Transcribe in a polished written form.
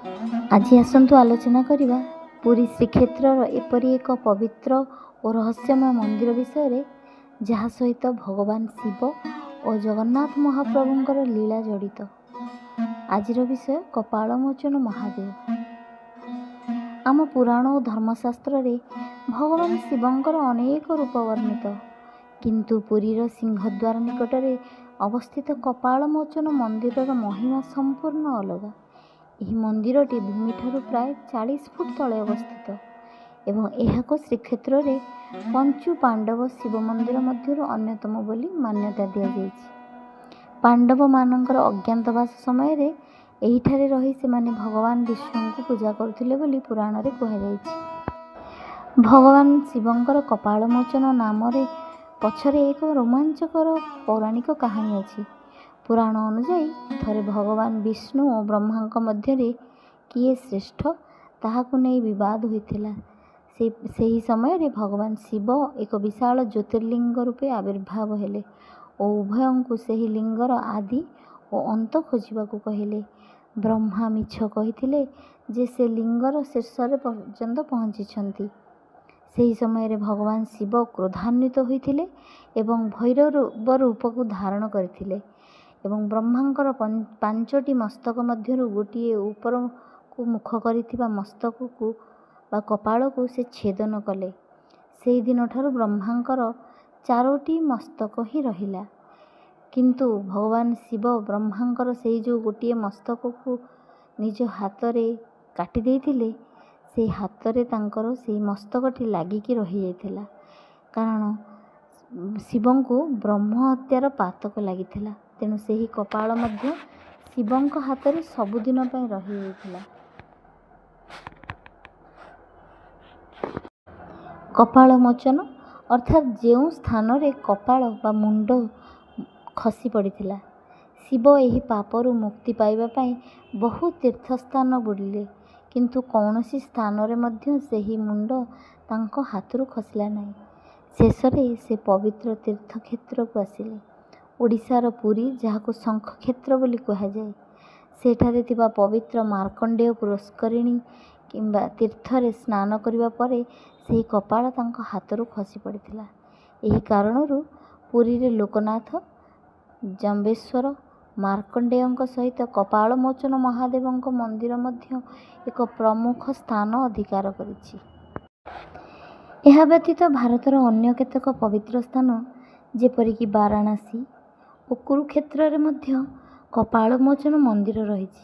ଆଜି ଆସନ୍ତୁ ଆଲୋଚନା କରିବା ପୁରୀ ଶ୍ରୀକ୍ଷେତ୍ରର ଏପରି ଏକ ପବିତ୍ର ଓ ରହସ୍ୟମୟ ମନ୍ଦିର ବିଷୟରେ, ଯାହା ସହିତ ଭଗବାନ ଶିବ ଓ ଜଗନ୍ନାଥ ମହାପ୍ରଭୁଙ୍କର ଲୀଳା ଜଡ଼ିତ। ଆଜିର ବିଷୟ କପାଳମୋଚନ ମହାଦେବ। ଆମ ପୁରାଣ ଓ ଧର୍ମଶାସ୍ତ୍ରରେ ଭଗବାନ ଶିବଙ୍କର ଅନେକ ରୂପ ବର୍ଣ୍ଣିତ, କିନ୍ତୁ ପୁରୀର ସିଂହଦ୍ୱାର ନିକଟରେ ଅବସ୍ଥିତ କପାଳମୋଚନ ମନ୍ଦିରର ମହିମା ସମ୍ପୂର୍ଣ୍ଣ ଅଲଗା। ଏହି ମନ୍ଦିରଟି ଭୂମିଠାରୁ ପ୍ରାୟ 40 ଫୁଟ ତଳେ ଅବସ୍ଥିତ ଏବଂ ଏହାକୁ ଶ୍ରୀକ୍ଷେତ୍ରରେ ପଞ୍ଚୁ ପାଣ୍ଡବ ଶିବ ମନ୍ଦିର ମଧ୍ୟରୁ ଅନ୍ୟତମ ବୋଲି ମାନ୍ୟତା ଦିଆଯାଇଛି। ପାଣ୍ଡବମାନଙ୍କର ଅଜ୍ଞାତବାସ ସମୟରେ ଏହିଠାରେ ରହି ସେମାନେ ଭଗବାନ ବିଷ୍ଣୁଙ୍କୁ ପୂଜା କରୁଥିଲେ ବୋଲି ପୁରାଣରେ କୁହାଯାଇଛି। ଭଗବାନ ଶିବଙ୍କର କପାଳମୋଚନ ନାମରେ ପଛରେ ଏକ ରୋମାଞ୍ଚକର ପୌରାଣିକ କାହାଣୀ ଅଛି। ପୁରାଣ ଅନୁଯାୟୀ, ଥରେ ଭଗବାନ ବିଷ୍ଣୁ ଓ ବ୍ରହ୍ମାଙ୍କ ମଧ୍ୟରେ କିଏ ଶ୍ରେଷ୍ଠ ତାହାକୁ ନେଇ ବିବାଦ ହୋଇଥିଲା। ସେହି ସମୟରେ ଭଗବାନ ଶିବ ଏକ ବିଶାଳ ଜ୍ୟୋତିର୍ଲିଙ୍ଗ ରୂପେ ଆବିର୍ଭାବ ହେଲେ ଓ ଉଭୟଙ୍କୁ ସେହି ଲିଙ୍ଗର ଆଦି ଓ ଅନ୍ତ ଖୋଜିବାକୁ କହିଲେ। ବ୍ରହ୍ମା ମିଛ କହିଥିଲେ ଯେ ସେ ଲିଙ୍ଗର ଶୀର୍ଷରେ ପର୍ଯ୍ୟନ୍ତ ପହଞ୍ଚିଛନ୍ତି। ସେହି ସମୟରେ ଭଗବାନ ଶିବ କ୍ରୋଧାନ୍ୱିତ ହୋଇଥିଲେ ଏବଂ ଭୈରବ ରୂପକୁ ଧାରଣ କରିଥିଲେ ଏବଂ ବ୍ରହ୍ମାଙ୍କର 5ଟି ମସ୍ତକ ମଧ୍ୟରୁ ଗୋଟିଏ ଉପରକୁ ମୁଖ କରିଥିବା ମସ୍ତକକୁ ବା କପାଳକୁ ସେ ଛେଦନ କଲେ। ସେହିଦିନଠାରୁ ବ୍ରହ୍ମାଙ୍କର 4ଟି ମସ୍ତକ ହିଁ ରହିଲା। କିନ୍ତୁ ଭଗବାନ ଶିବ ବ୍ରହ୍ମାଙ୍କର ସେହି ଯେଉଁ ଗୋଟିଏ ମସ୍ତକକୁ ନିଜ ହାତରେ କାଟି ଦେଇଥିଲେ, ସେଇ ହାତରେ ତାଙ୍କର ସେଇ ମସ୍ତକଟି ଲାଗିକି ରହିଯାଇଥିଲା, କାରଣ ଶିବଙ୍କୁ ବ୍ରହ୍ମ ହତ୍ୟାର ପାତକ ଲାଗିଥିଲା। ତେଣୁ ସେହି କପାଳ ମଧ୍ୟ ଶିବଙ୍କ ହାତରେ ସବୁଦିନ ପାଇଁ ରହିଯାଇଥିଲା। କପାଳ ମୋଚନ ଅର୍ଥାତ୍ ଯେଉଁ ସ୍ଥାନରେ କପାଳ ବା ମୁଣ୍ଡ ଖସି ପଡ଼ିଥିଲା। ଶିବ ଏହି ପାପରୁ ମୁକ୍ତି ପାଇବା ପାଇଁ ବହୁ ତୀର୍ଥସ୍ଥାନ ବୁଲିଲେ, କିନ୍ତୁ କୌଣସି ସ୍ଥାନରେ ମଧ୍ୟ ସେହି ମୁଣ୍ଡ ତାଙ୍କ ହାତରୁ ଖସିଲା ନାହିଁ। ଶେଷରେ ସେ ପବିତ୍ର ତୀର୍ଥକ୍ଷେତ୍ରକୁ ଆସିଲେ, ଓଡ଼ିଶାର ପୁରୀ, ଯାହାକୁ ଶଙ୍ଖକ୍ଷେତ୍ର ବୋଲି କୁହାଯାଏ। ସେଠାରେ ଥିବା ପବିତ୍ର ମାର୍କଣ୍ଡେୟ ପୁଷ୍କରିଣୀ କିମ୍ବା ତୀର୍ଥରେ ସ୍ନାନ କରିବା ପରେ ସେହି କପାଳ ତାଙ୍କ ହାତରୁ ଖସି ପଡ଼ିଥିଲା। ଏହି କାରଣରୁ ପୁରୀରେ ଲୋକନାଥ, ଜମ୍ବେଶ୍ୱର, ମାର୍କଣ୍ଡେୟଙ୍କ ସହିତ କପାଳମୋଚନ ମହାଦେବଙ୍କ ମନ୍ଦିର ମଧ୍ୟ ଏକ ପ୍ରମୁଖ ସ୍ଥାନ ଅଧିକାର କରିଛି। ଏହା ବ୍ୟତୀତ ଭାରତର ଅନ୍ୟ କେତେକ ପବିତ୍ର ସ୍ଥାନ ଯେପରିକି ବାରାଣାସୀ ଓ କୁରୁକ୍ଷେତ୍ରରେ ମଧ୍ୟ କପାଳମୋଚନ ମନ୍ଦିର ରହିଛି।